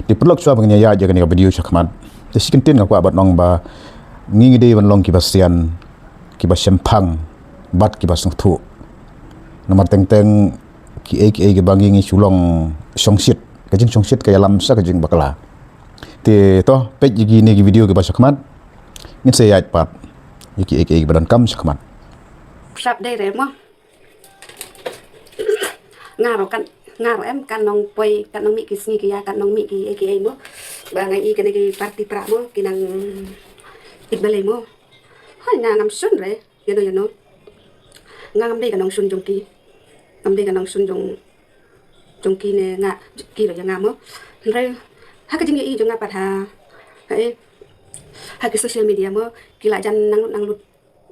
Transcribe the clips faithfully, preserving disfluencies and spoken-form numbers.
Te paralok, shuwa ban ïa ïa kane ka video shakhmat, te shi kyntien nga kwah ban ong ba ngi ngi dei ban long kiba sian, kiba shemphang bad kiba sngewthuh. Namar teng teng kiei kiei kiba ngi ngi shu long shongshit, ka jingshongshit ka ïalam sha ka jingbakla. Te to peit ïa kine ki video kiba shakhmat, ngin sa ïaid pat ïa kiei kiei kiba donkam shakhmat. Sap dei re mo. Nga ruh kan, nga ruh em kan nang poi, kan nang mih ki sngi ki ïa, kan nang mih ki ei ki ei mo. Ba nga i kane ki party pra mo, ki nang it balei mo. Hoi, nga ngam shun re, ïa no ïa no. Nga ngam dei ka nongshun jong ki. Ngam dei ka nongshun jong, jong ki ne nga, ki ruh ïa nga mo. Hynrei ha ka jingïohi jong nga pat ha, ha, eh, ha ki social media mo, ki la jan nang lut nang lut.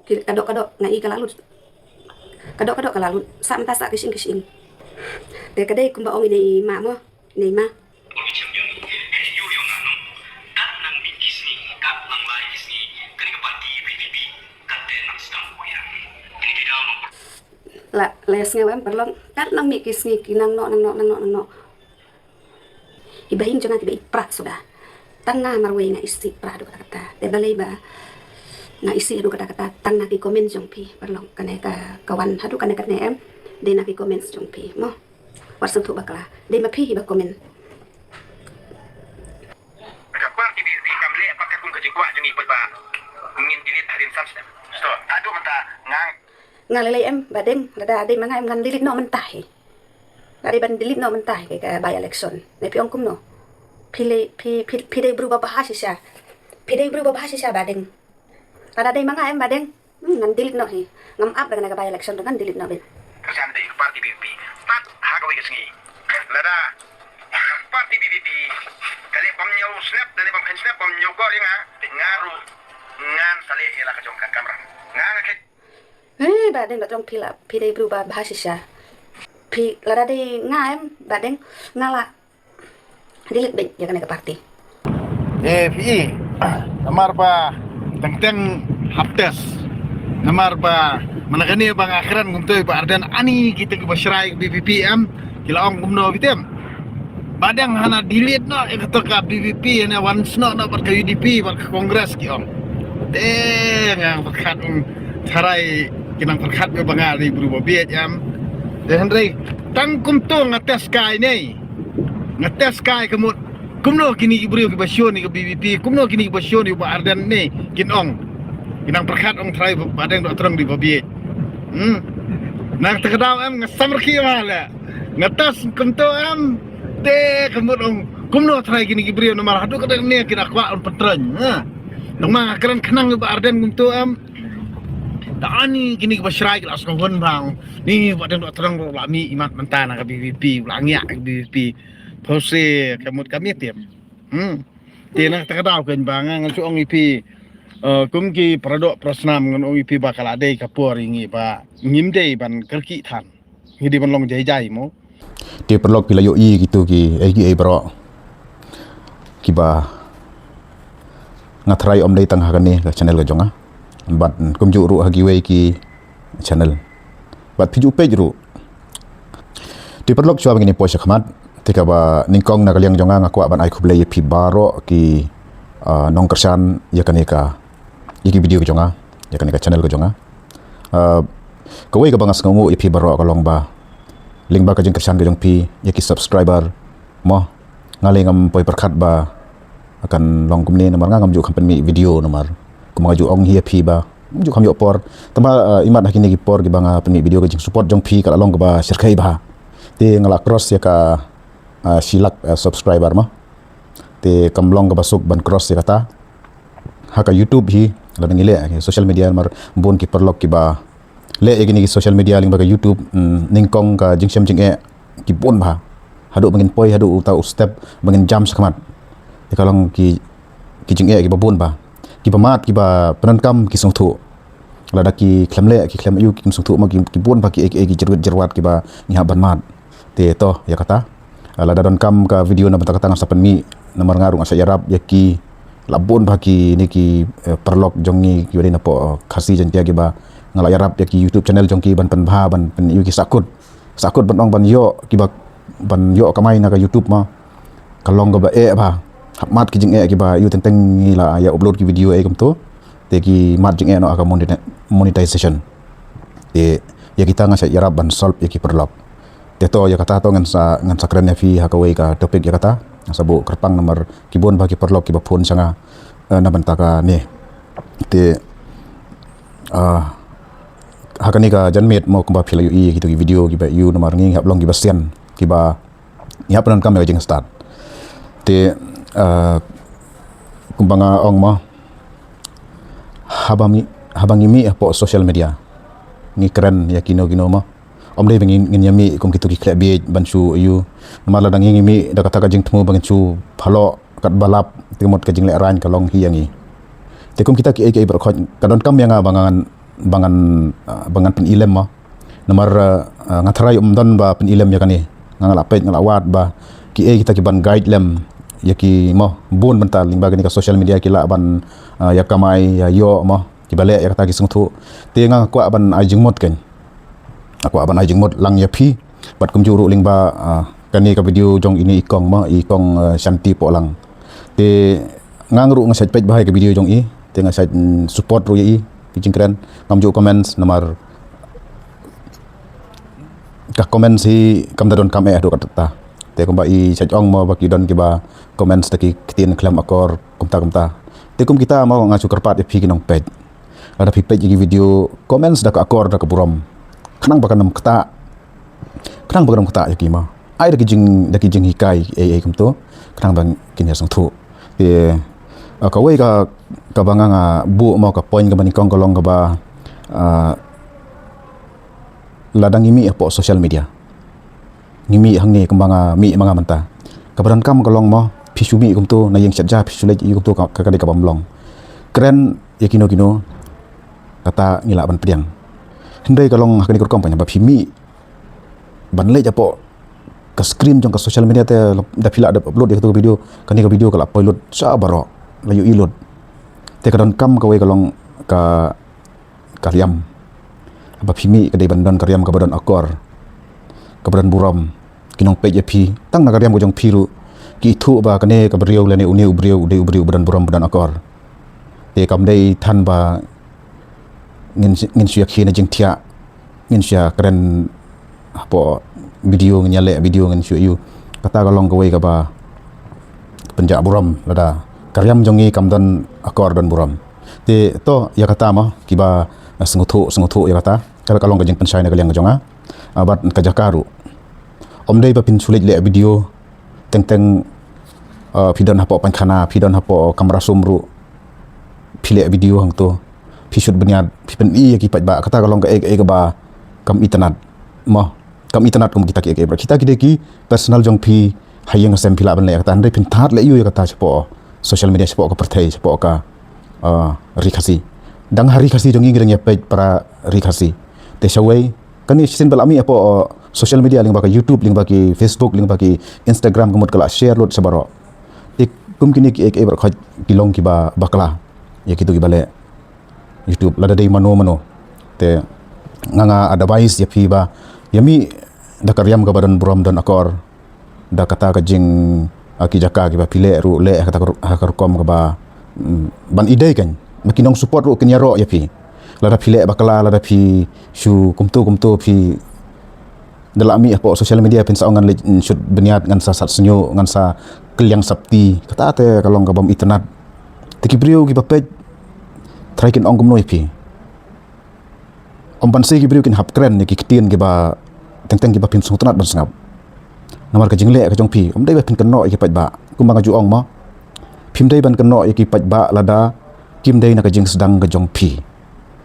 Ki, ka doh ka doh nga i ka la lut. Ka doh ka doh ka la lut. Sa mynta sa ki shing ki shing. Te ka dei kumba ong ine i ma mo. Ine i ma. La, la ïa sngew em paralok. Kat nang mih ki sngi ki nang noh, nang noh, nang noh, nang noh. Iba ïing jong nga kiba i pra suda. Tang nga marwei nga isih pra haduh katta katta. Te balei ba nga isih haduh katta katta, tang na ki comment jong phi paralok. Kane ka, ka wan haduh kane kane em. Dei na ki comments jong phi mo. Wat sngewthuh bakla. Dei ma phi hi ba comment. Ka kwah ki bi, bi kam leh pat ka kum ka jingkwah jong ngi pat ba ngin delete hadien san snem. Sto, haduh mynta nga. Nga lei lei em ba deng, lada dei ma nga em ngan delete noh mynta hi. Lada dei ban delete noh mynta hi ka by election. Ne phi ong kumno? Phi lei, phi, phi, phi dei bru ba bha shisha. Phi dei bru ba bha shisha ba deng. Lada dei ma nga em ba deng. Hmm, ngan delete noh hi. Ngam ap da kane ka by election ruh ngan delete noh beit. Ka shan dei ka party B B P. Pat ha kawei ka sngi. Lada party B B P ka leh bam ñiew snap, da leh bam khein snap, bam ñiew gor ïa nga, te nga ruh ngan sa leh ïa la ka jong ka kamram. Nga nga khet. Eh, ba deng ba trong phi la, phi dei bru ba bha shisha. Phi lada dei nga em ba deng nga la delete beit ïa kane ka party. Eh, phi, namar ba teng teng hap test. Namar ba mana kane ba nga kren kumto ba Ardent ani kita kiba shrai B B P em, ki la ong kumno bitem. Ba deng hana delete noh ïa kata ka B B P, hana wan snoh noh bad ka U D P bad ka Congress ki ong. Te nga pyrkhat, mm, tharai ki nang pyrkhat ba nga dei bru ba bieit em. Te hynrei tang kumto nga test kai ne. Nga test kai ka mut kumno kine ki briew kiba shun ïa ka B B P, kumno kine kiba shun ïa u Bah Ardent ne kin ong. Ki nang pyrkhat ong tharai Bah Ardent dei ba bieit. Hmm. Na kata ka daw em nga samrkhie ma le. Nga test kumto em. Te ka mut ong kumno tharai kine ki briew namar haduh katta ne ki da kwah ong pyntrei. Ha. Nang ma nga kren khnang ïa u Bah Ardent kumto em. Da ani kine kiba shrai ki la sngewhun bang. Ni Bah Ardent dei ba thrang ruh la mih imat mynta na ka B B P, la ngiah ka B B P. Phewse ka mut ka miet em. Hmm. Te na kata ka daw kane ba nga nga shu ong ïa phi, eh, kum ki para doh para snam ngan ong ïa phi ba ka la dei ka por ïa ngi ba ngim dei ban kyrkieh than. Ngi dei ban long jai jai mo. Te paralok phi la ïohi kito ki, eh, ki, eh, baroh kiba nga tharai ym dei tang ha kane ka channel ka jong nga. Bad kumjuh ruh ha kiwei ki channel. Bad phi ju peit ruh. Te paralok shuwa ba ngin ïa poi shakhmat, te kaba nyngkong na ka liang jong nga nga kwah ban ai khublei ïa phi baroh ki, ah, nongkyrshan ïa kane ka, ïa ki video ka jong nga, ïa kane ka channel ka jong nga. Ah, kawei kaba nga sngewnguh ïa phi baroh ka long ba lyngba ka jingkyrshan ka jong phi ïa ki subscriber mo. Nga lei ngam poi pyrkhat ba kan long kumne namar nga ngam ju kham pynmih video namar kumba nga ju ong hi ïa phi ba ngam ju kham ïoh por. Tangba, eh, imat ha kine ki por kiba nga pynmih video ka jingsupport jong phi ka la long kaba shyrkhei bha. Te nga la cross ïa ka, eh, shi lak, eh, subscriber mo. Te kam long kaba suk ban cross ïa kata. Ha ka YouTube hi, lada ngi leh social media namar bun ki paralok kiba leh ïa kine ki social media lyngba ka YouTube, mm, nyngkong ka jingshem jingeh ki bun bha. Haduh ba ngin poi haduh uta u step ba ngin jam shakhmat. Te ka long ki, ki jingeh kiba bun bha. Kiba mad, kiba pyndonkam ki sngewthuh. Lada ki khlem leh, ki khlem ïoh, ki sngewthuh ma ki, ki bun bha ki, ki, ki jyrwit jyrwat kiba ngi hap ban mad. Te to ïa kata. Ah, lada donkam ka video na bynta kata ngan sa pynmih namar nga ruh ngan sa ïarap ïa ki la bun bha kine ki, eh, paralok jong ngi kiba dei na poh, eh, Khasi Jaiñtia kiba nga la ïarap ïa ki YouTube channel jong ki ban pynbha ban pyn ïa ki sahkut. Sahkut ban ong ban ïoh kiba ban ïoh kamai na ka YouTube ma. ka long kaba eh bha. Hap mad ki jingeh kiba ïoh teng teng ngi la ïa upload ki video eh kumto. Te ki mad jingeh noh ha ka monetization. Te ïa kita nga shait ïarap ban solve ïa ki paralok. Te to ïa kata to ngan sa ngan sa kren ïa phi ha kawei ka topic ïa kata. Nga sa buh kyrpang namar ki bun bha ki paralok kiba phone sha nga, eh, na bynta kane. Te, ah, ha kane ka janmiet mo kumba phi la ïohi ïa kito ki video kiba ïoh namar ngi hap long kiba sian kiba ïa pyndonkam ïa ka jingstad. Te, ah, kumba nga ong mo, haba ngi haba ngi mih hapoh social media ngi kren ïa kino kino mo. Ym dei ba ngin ïa mih kum kito ki khleh bieit ban shu ïoh. Namar lada ngi mih da kata ka jingthmu ba ngin shu phalok katba lap, te mut ka jinglehrain ka long hi ïa ngi. Te kum kita kiei kiei baroh khoit ka donkam ïa nga ba ngan ba ngan, ah, ba ngan pynilem mo. Namar, ah, ah, nga tharai ym don ba pynilem ïa kane. Nga nga la peit nga la wad ba kiei kita ki ban guide lem ïa ki mo bun bynta lyngba kane ka social media ki lah ban, ah, ïa kamai ïa ïoh mo. Kiba leh ïa kata ki sngewthuh. Te nga kwah ban ai jingmut kan. Nga kwah ban ai jingmut lang ïa phi. Bad kumjuh ruh lyngba, ah, kane ka video jong ine i kong mo, i kong, ah, Shanti Pohlang. Te nga ruh nga shait peit bha ïa ka video jong i. Te nga shait, mm, support ruh ïa i ki jingkren. Ngam ju comments namar ka comments hi kam da donkam eh haduh katta. Te kumba i shait ong mo ba ki don kiba comments da ki ktien khlem akor kumta kumta. Te kum kita mo nga shu kyrpad ïa phi ki nongpeit. Lada phi peit ïa ki video comments da ka akor da ka burom. Khnang ba kan ym ktah. Khnang ba kan ym ktah ïa ki mo. Ai da ki jing da ki jinghikai ei ei kumto. Khnang ba kin ïa sngewthuh. Te, ah, kawei ka kaba nga nga buh mo ka point kaba nyngkong ka long kaba, ah, lada ngi mih hapoh social media. Ngi mih hangne kumba nga mih ma nga mynta. Kaba donkam ka long mo, phi shu mih kumto, na ïing shet ja phi shu leit ïa kumto ka, ka dei kaba ym long. Kren ïa kino kino, kata ngi lah ban pdiang. Hynrei ka long ha kane ka rukom pynban ba phi mih ban leit hapoh ka screen jong ka social media te da phi lah dep upload ïa kato ka video, kane ka video ka la poi lut sha baroh, la ïohi lut. Te ka donkam kawei ka long ka ka riam. Haba phi mih ka dei ban don ka riam kaba don akor, kaba don burom. Ki nongpeit ïa phi tang na ka riam ka jong phi ruh ki ithuh ba kane ka briew lane une u briew u dei u briew ba don burom ba don akor. Te kam dei than ba ngin ngin shu ïa khie na jingthiah, ngin shu ïa kren hapoh video, ngin ïa leh video, ngin shu ïa. Kata ka long kawei kaba pynjah burom lada ka riam jong ngi kam don akor don burom. Te to ïa kata mo kiba, eh, sngewthuh sngewthuh ïa kata. Ka la ka long ka jingpynshai na ka liang ka jong nga. Ah, bad ka jaka ruh. Ym dei ba phin shu leit leh video teng teng, ah, phi don hapoh pynkhana, phi don hapoh kamra sum ruh. Phi leh video hangto. Phi shoot bniat, phi pyni ïa ki paidbah, kata ka long kaei kaei kaba kam itynnad. Mo, kam itynnad kum kita kiei kiei. Kita ki dei ki personal jong phi, ha ïing ha sem phi lah ban leh kata, hynrei phin thad leh ïa kata shapoh social media, shapoh ka pyrthei, shapoh ka, ah, ri Khasi. Dang ha ri Khasi jong ngi ngi dang ïa peit para ri Khasi. Te shawei kane shisien ba la mih hapoh, ah, social media lyngba ka YouTube, lyngba ki Facebook, lyngba ki Instagram, ka mut ka la share lut sha baroh. Te kum kine kiei kiei baroh khoit ki long kiba bakla ïa kito kiba leh YouTube, lada dei mano mano. Te nga nga advice ïa phi ba ïa mih da ka riam kaba don burom don akor, da kata ka jing, ah, ki jaka kiba phi leh ruh leh ha kata ka ru-, ha ka rukom kaba, mm, ban ïadei kan. Ba ki nong support ruh kin ïaroh ïa phi. Lada phi leh bakla, lada phi shu kumto kumto phi da la mih hapoh social media phin sa ong ngan leit, mm, shoot bniat, ngan sa sat sñiuh, ngan sa kylliang sopti. Kata te ka long kaba ym itynnad. Te ki briew kiba peit trai kin ong kumno ïa phi. Ym ban sei ki briew kin hap kren ïa ki ktien kiba teng teng kiba phin sngewtynnad ban sngap. Namar ka jingleh ka jong phi ym dei ba phin kynnoh ïa ki paidbah. Kumba nga ju ong mo, phim dei ban kynnoh ïa ki paidbah lada kim dei na ka jingsdang ka jong phi.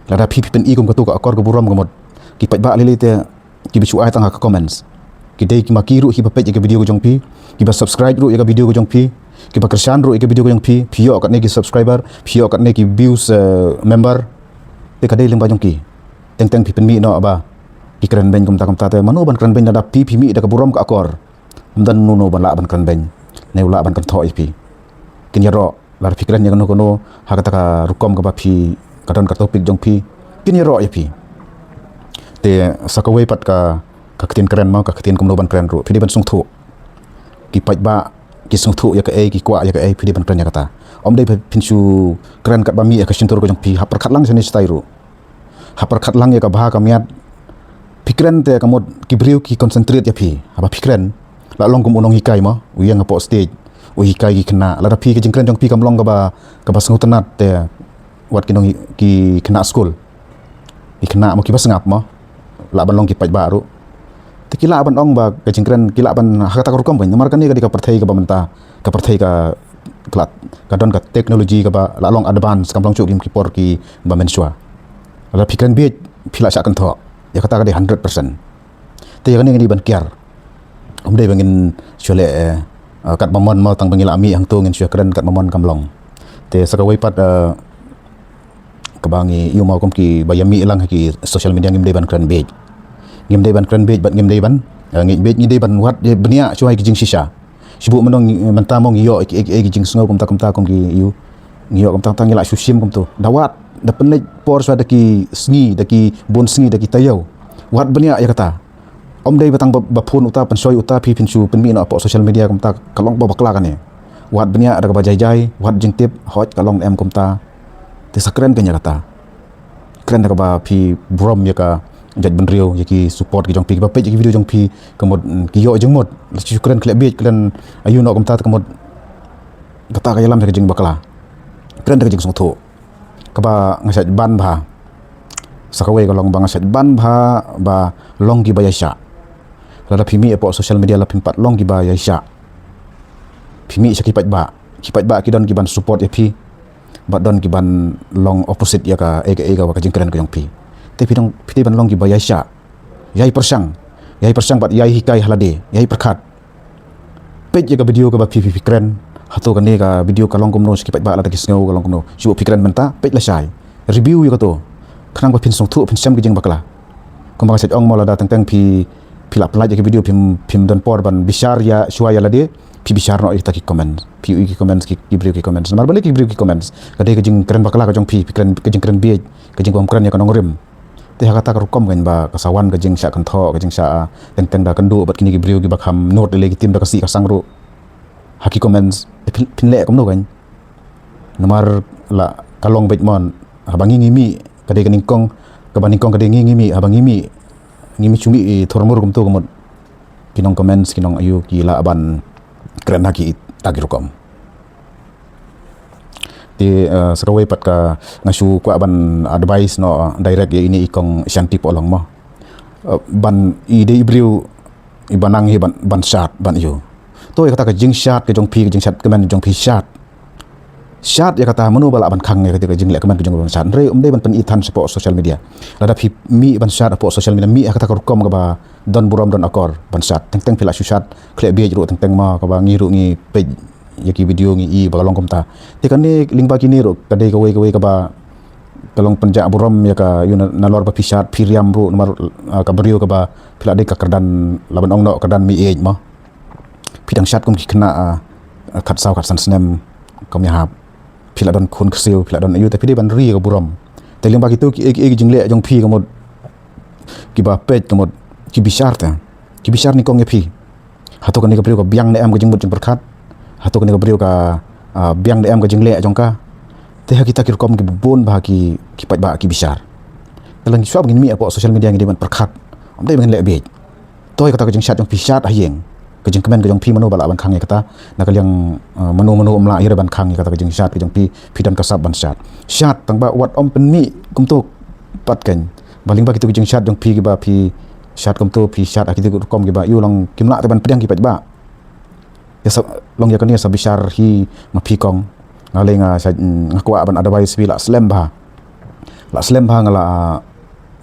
Lada phi phi pyni kum kato ka akor ka burom ka mut, ki paidbah lei lei te kiba shu ai tang ha ka comments. Ki dei ki ma ki ruh kiba peit ïa ka video ka jong phi, kiba subscribe ruh ïa ka video ka jong phi, kiba kyrshan ruh ïa ka video ka jong phi, phi ïoh katne ki subscriber, phi ïoh katne ki views, eh, member. Te ka dei lyngba jong ki. Teng teng phi pynmih noh ba ki kren beiñ kumta kumta, te mano ban kren beiñ lada phi phi mih da ka burom ka akor. Ym don uno uno ba lah ban kren beiñ ne u lah ban kynthoh ïa phi. Kin ïaroh lada phi kren ïa kano kano ha kata ka rukom kaba phi, ka don ka topic jong phi, kin ïaroh ïa phi. Te sa kawei pat ka, ka ktien kren mo, ka ktien kumno ban kren ruh, phi dei ban sngewthuh. Ki paidbah ki sngewthuh ïa kaei, ki kwah ïa kaei, phi dei ban kren ïa kata. Ym dei phin shu kren katba mih ïa ka shyntur ka jong phi, hap pyrkhat lang shane shatai ruh. Hap pyrkhat lang ïa ka bha ka miat. Phi kren te ka mut ki briew ki concentrate ïa phi. Haba phi kren, la long kum u nonghikai mo, u ïeng hapoh stage, u hikai ki khynnah. Lada phi ka jingkren jong phi kam long kaba, kaba sngewtynnat te wat ki nong ki khynnah skul, ki khynnah mo kiba sngap mo, lah ban long ki paidbah ruh. Te ki lah ban ong ba ka jingkren, ki lah ban ha kata ka rukom kein. Namar kane ka dei ka pyrthei kaba mynta, ka pyrthei ka, ka la, ka don ka teknoloji kaba la long advance, kam long shuh kim ki por kiba mynshuwa. Lada phi kren bieit, phi lah shah kynthoh. Ïa kata ka dei hundred percent. Te ïa kane ngi dei ban kiar. Ym dei ba ngin shu leh, eh, eh, katba mon mo, tang ba ngi la mih hangto ngin shu kren katba mon, kam long. Te sa kawei pat, eh, kaba ngi ïoh mo kum kiba ïa mih lang ha ki social media, ngim dei ban kren bieit. Ngim dei ban kren bieit bad ngim dei ban, eh, ngeit bieit, ngi dei ban wad, eh, bniah shuwa ïa ki jingshisha. Shu buh mynno ngi, mynta mo ngi ïoh ïa ki, ïa ki, ïa ki jingsngew kumta kumta kum ki ïoh. Ngi ïoh kumta kumta, ngi lah shu shim kumto. Da wad, da pynleit por shuwa da ki sngi, da ki bun sngi, da ki taïew. Wad bniah ïa kata. Ym dei ba tang ba, ba phone uta, pynshoi uta, phi phin shu pynmih noh hapoh social media kumta, ka long ba bakla kane. Wad bniah da kaba jai jai, wad jingtip, hooid ka long em kumta. Te sa kren kein ïa kata. Kren da kaba phi burom ïa ka jaitbynriew, ïa ki support ki jong phi, kiba peit ïa ki video jong phi, ka mut, mm, ki ïoh jingmut. Lada shu kren khlem bieit, kren aiu noh kumta, ka mut kata ka ïalam sha ka jingbakla. Kren da ka jingsngewthuh. Kaba nga shait ban bha, sa kawei ka long ba nga shait ban bha ba long kiba ïaishah. Lada phi mih hapoh social media la phim pat long kiba ïaishah. Phi mih sha ki paidbah, ki paidbah ki don kiban support ïa phi, bad don kiban long opposite ïa kaei kaei kaba ka jingkren ka jong phi. Te phi dang, phi dei ban long kiba ïaishah, ïai pyrshang, ïai pyrshang bad ïai hikai ha lade, ïai pyrkhat. Peit ïa ka video kaba phi, phi, phi kren. Hato kane ka video ka long kumno sha ki paidbah, lada ki sngew ka long kumno. Shu buh phi kren mynta, peit lashai. Review ïa kato. Khnang ba phin sngewthuh, phin shem ka jingbakla. Kumba nga shait ong mo, lada teng teng phi, phi la pynlait ïa ka video, phim, phim don por ban bishar ïa, shuwa ïa lade, phi bishar noh ïa kita ki comment. Phi ïohi ki comments, ki, ki briew ki comments. Namar balei ki briew ki comments? Ka dei ka jingkren bakla ka jong phi, phi kren ka jingkren bieit, ka jingbym kren ïa ka nongrim. Te ha kata ka rukom kein ba ka sa wan ka jingshah kynthoh, ka jingshah, ah, teng teng da kynduh bad kine ki briew kiba kham nud lei lei, ki tim da ka sih ka sang ruh. Ha ki comments, te phin, phin leh kumno kein? Namar la ka long beit mon, haba ngi ngi mih, ka dei ka nyngkong, kaba nyngkong ka dei ngi ngi mih, haba ngi mih, ngi mih shu mih, eh, thurmur kumto ka mut. Ki nong comments, ki nong aiu, ki lah ban kren ha kita ki rukom. Te, eh, sa kawei pat ka nga shu kwah ban advice noh direct ïa ine i kong Shanti Pohlong mo. Eh, ban i dei i briew iba nang hi ban, ban shad, ban aiu. To ïa kata ka jingshad ka jong phi, ka jingshad kmen ka jong phi, shad. Shad ïa kata, mano ba lah ban khang ïa kata ka jingleh kmen ka jong phi ban shad. Hynrei ym dei ban pyni than shapoh social media. Lada phi mih ban shad hapoh social media, mih ha kata ka rukom kaba don burom don akor ban shad. Teng teng phi lah shu shad khlem bieit ruh, teng teng ma kaba ngi ruh ngi peit ïa ki video ngi i ba ka long kumta. Te kane lyngba kine ruh ka dei kawei kawei kaba ka long pynjah burom ïa ka, ïa u na, nalor ba phi shad phi riam ruh namar, ah, ka briew kaba phi lah dei ka kyrdan, lah ban ong noh kyrdan mih ïeit mo. Phi dang shad kum ki khynnah, ah, ah, khatsaw khatsan snem kam ïahap. Phi lah don khun ksiew, phi lah don aiu, te phi dei ban ri ïa ka burom. Te lyngba kito ki, ki, ki jingleh jong phi ka mut kiba peit ka mut ki bishar te. Ki bishar nyngkong ïa phi. Hato kane ka briew ka biang ne em ka jingmut jingpyrkhat? Hato kane ka briew ka, ah, biang ne em ka jingleh jong ka? Te ha kita ki rukom kiba bun bha ki, ki paidbah ki bishar. Te lada ngi shuwa ba ngin mih hapoh social media ngi dei ban pyrkhat. Ym dei ba ngin leh bieit. To ïa kata ka jingshad jong phi, shad ha ïing. Ka jingkmen ka jong phi mano ba lah ban khang ïa kata. Na ka liang, eh, mano mano ym lah ïa ban khang ïa kata ka jingshad ka jong phi, phi don ka sap ban shad. Shad tang ba wat ym pynmih kumto pat kein. Ba lyngba kito ki jingshad jong phi kiba phi shad kumto, phi shad ha kito ki rukom kiba ïoh long kim lah te ban pdiang ki paidbah. Ïa sa, long ïa kane sa bishar hi ma phi kong. Nga lei nga sa, mm, nga kwah ban advice phi, lah slem bha. Lah slem bha nga la, ah,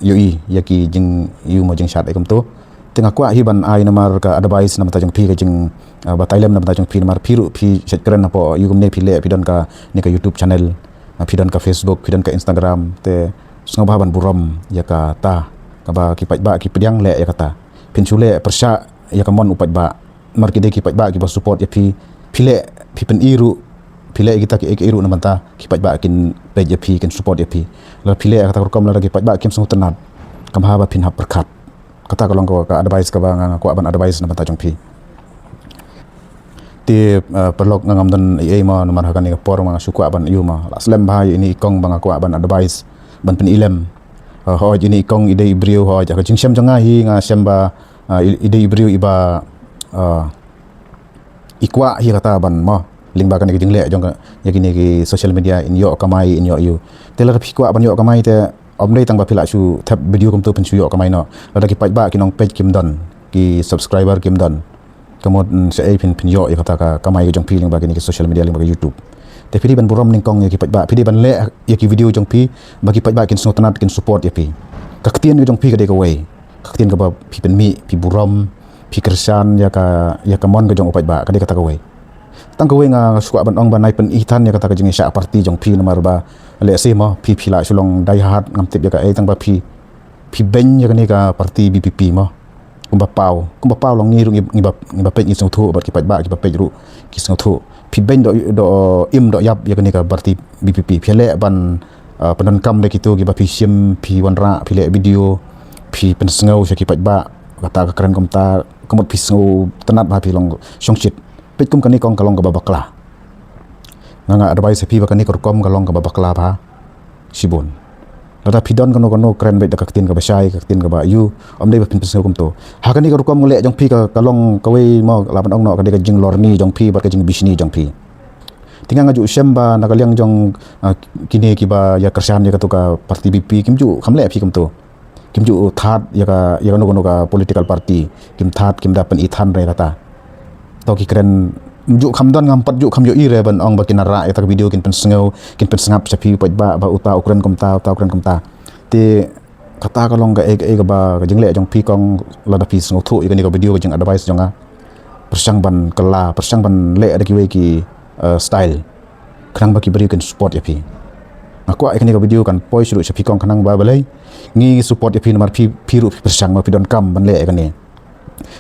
ïohi ïa ki jing, ïoh mo jingshad ei kumto. Te nga kwah hi ban ai namar ka advice na bynta jong phi, ka jing, ah, batai lem na bynta jong phi, namar phi ruh phi shait kren hapoh, ïoh kumne phi leh, phi don kane ka YouTube channel, ah, phi don ka Facebook, phi don ka Instagram, te sngewbha ban burom ïa kata kaba ki paidbah ki pdiang, leh ïa kata. Phin shu leh pyrshah ïa ka mon u paidbah. Namar ki dei ki paidbah kiba support ïa phi. Phi leh, phi pyni ruh, phi leh kita kiei kiei ruh na bynta ki paidbah kin peit ïa phi, kin support ïa phi. Lada phi leh kata ka rukom, lada ki paidbah kim sngewtynnat, kam bha ba phin hap pyrkhat. Kata ka long ka, ka advice kaba nga, nga kwah ban advice na bynta jong phi. Te, eh, paralok, nga ngam don ei ei mo, namar ha kane ka por ma nga shu kwah ban ïoh mo. La slem bha ïa ine i kong ba nga kwah ban advice, ban pynilem. Eh, hooid ine i kong i dei i briew, hooid ha ka jingshem jong nga hi nga shem ba, eh, i, i dei i briew iba, eh, i kwah hi kata ban mo. Lyngba kane ka jingleh jong ka, ïa kine ki social media in ïoh kamai, in ïoh ïoh. Te lada phi kwah ban ïoh kamai te, ym dei tang ba phi la shu thep video kumto phin shu ïoh kamai noh. Lada ki paidbah ki nongpeit kim don, ki subscriber kim don, ka mut, mm, shaei phin, phin ïoh ïa kata ka kamai ka jong phi lyngba kine ki social media, lyngba ka YouTube. Te phi dei ban burom nyngkong ïa ki paidbah, phi dei ban leh ïa ki video jong phi ba ki paidbah kin sngewtynnat, kin support ïa phi. Ka ktien ka jong phi ka dei kawei. Ka ktien kaba phi pynmih, phi burom, phi kyrshan ïa ka, ïa ka mon ka jong u paidbah, ka dei kata kawei. Tang kawei nga shu kwah ban ong ba nai pyni than ïa kata ka jingïashah party jong phi, namar ba lehse mo phi, phi la shu long die hard, ngam tip ïa kaei, tang ba phi, phi beiñ ïa kane ka party VPP mo. Kumba paw, kumba paw long ngi ruh ngi, ngi ba, ngi ba peit ngi sngewthuh, bad ki paidbah ki ba peit ruh ki sngewthuh. Phi beiñ doh, doh im doh ïap ïa kane ka party VPP. Phi leh ban, ah, pyndonkam da kito kiba phi shim, phi wanrah, phi leh video, phi pynsngew sha ki paidbah. Kata ka kren kumta, ka mut phi sngewtynnat ba phi long shongshit. Peit kum kane kong ka long kaba bakla. Nga, nga advice ïa phi ba kane ka rukom ka long kaba bakla bha shibun. Lada phi don kano kano kren beit da ka ktien kaba shai, ka ktien kaba ïoh, ym dei ba phin pynsngew kumto. Ha kane ka rukom leh jong phi ka, ka long kawei mo, lah ban ong noh ka dei ka jinglorni jong phi bad ka jingbishni jong phi. Te nga nga ju shem ba na ka liang jong, ah, kine kiba ïa kyrshan ïa kato ka party VPP kim ju kham leh phi kumto. Kim ju thad ïa ka, ïa kano kano ka political party, kim thad, kim da pyni than re kata. To ki kren, ju kham don, ngam pat ju kham ïohi re ban ong ba kin wanrah ïa kata ka video, kin pynsngew, kin pynsngap sha phi paidbah ba uta u kren kumta, uta u kren kumta. Te kata ka long kaei kaei kaba ka jingleh jong phi kong, lada phi sngewthuh ïa kane ka video, ka jing advice jong nga. Pyrshang ban kylla, pyrshang ban leh da kiwei ki, eh, style. Khnang ba ki briew kin support ïa phi. Nga kwah ïa kane ka video kan poi shuh sha phi kong khnang ba balei ngi support ïa phi, namar phi, phi ruh phi pyrshang ba phi donkam ban leh ïa kane.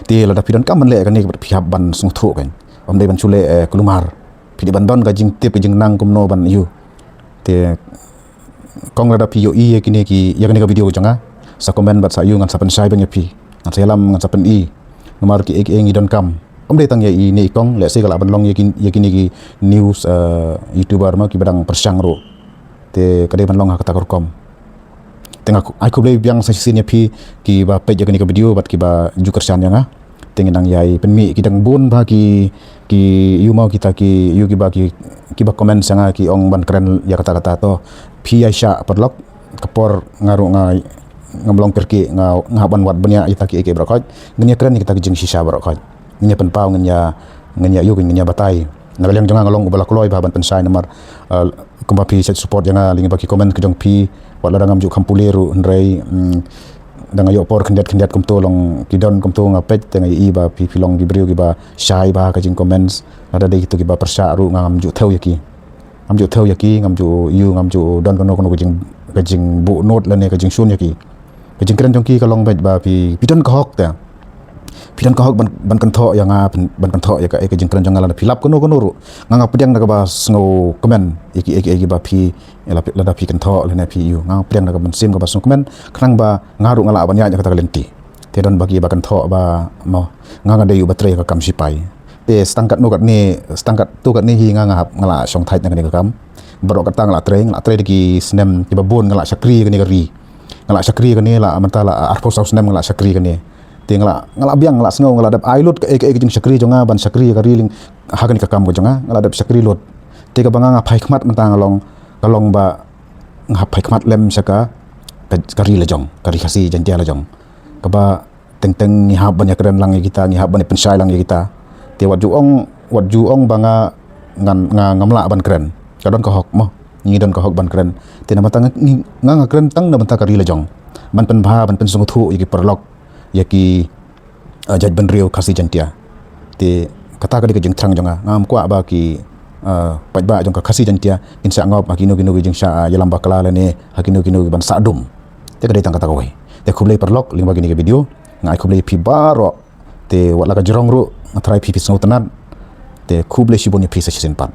Te lada phi donkam ban leh ïa kane, phi hap ban sngewthuh kan. Ym dei ban shu leh, eh, kulmar. Phi dei ban don ka jingtip, ka jingnang kumno ban ïoh. Te kong, lada phi ïohi ïa kine ki, ïa kane ka video ka jong nga, sa comment bad sa ïoh, ngan sa pynshai biang ïa phi. Ngan sa ïalam, ngan sa pyni. Namar kiei kiei ngi donkam. Ym dei tang ïa ine i kong, lehse ka lah ban long ïa ki, ïa kine ki news, eh, YouTuber mo kiba dang pyrshang ruh. Te ka dei ban long ha kata ka rukom. Te nga ai khublei biang sa shisien ïa phi kiba peit ïa kane ka video bad kiba ju kyrshan ïa nga. Te ngi nang ïai pynmih, ki dang bun bha ki, ki ïoh mo kita ki, ïoh kiba ki, kiba comment sha nga ki ong ban kren ïa kata kata, to phi ïai shah paralok, ka por nga ruh nga, ngam long kyrkieh, nga, nga hap ban wad bniah ïa kita kiei kiei baroh khoit. Ngin ïa kren ïa kita ki jingshisha baroh khoit. Ngin ïa pynpaw, ngin ïa, ngin ïa ïoh, ngin ïa batai. Na ka liang jong nga nga long uba la kloi bha ban pynshai namar, eh, kumba phi shait support ïa nga lyngba ki comment ka jong phi, wat lada ngam ju kham pule ruh, hynrei, mm, da nga ïoh por khyndiat khyndiat kumto, long ki don kumto nga peit, te nga ïohi ba phi, phi long ki briew kiba shai bha ka jing comments. Lada dei kito kiba pyrshah ruh nga ngam ju thew ïa ki. Ngam ju thew ïa ki, ngam ju ïoh, ngam ju don kano kano ka jing, ka jingbuh nud lane ka jingshun ïa ki. Ka jingkren jong ki ka long beit ba phi, phi don ka hok te. Phi don ka hok ban, ban kynthoh ïa nga, ban, ban kynthoh ïa ka, ïa ka jingkren jong nga, lada phi lap kano kano ruh. Nga nga pdiang da kaba sngewkmen ïa ki, ïa ki, ïa kiba phi, ïa la phi, lada phi kynthoh lane phi ïoh. Nga nga pdiang da kaba mynsiem, kaba sngewkmen, khnang ba nga ruh nga lah ban ïaid ïa kata ka lynti. Te don ba kiba kynthoh ba mo, nga nga dei uba trei ïa ka kam sipai. Te stang katno katne, stang katto katne hi nga nga hap, nga la shong thait na kane ka kam. Baroh kata nga la trei, nga la trei da ki snem kiba bun, nga la shakri ïa kane ka ri. Nga la shakri ïa kane la mynta la arphew saw snem nga la shakri ïa kane. Te nga la, nga la biang, nga la sngew, nga la dep ai lut kaei kaei ka jingshakri jong nga ban shakri ïa ka ri lyng, ha kane ka kam ka jong nga, nga la dep shakri lut. Te kaba nga nga phai khmat mynta nga long, ka long ba nga hap phai khmat lem sha ka, ka, ka ri la jong, ka ri Khasi Jaiñtia la jong. Kaba teng teng ngi hap ban ïa kren lang ïa kita, ngi hap ban ïa pynshai lang ïa kita. Te wat ju ong, wat ju ong ba nga, ngan, nga ngam lah ban kren. Ka don ka hok mo, ngi don ka hok ban kren. Te na bynta nga, ngi, nga nga kren tang na bynta ka ri la jong, ban pynbha, ban pynsngewthuh ïa ki paralok, ïa ki, eh, jaitbynriew Khasi Jaiñtia. Te kata ka dei ka jingthrang jong nga. Ngam kwah ba ki, eh, paidbah jong ka Khasi Jaiñtia kin shah ngop ha kino kino ki jingshah, eh, ïalam bakla lane ha kino kino ki ban sah dum. Te ka dei tang kata kawei. Te khublei paralok lyngba kine ki video. Nga ai khublei ïa phi baroh. Te wat la ka jrong ruh, nga tharai phi phi sngewtynnat. Te khublei shibun ïa phi sa shisien pat.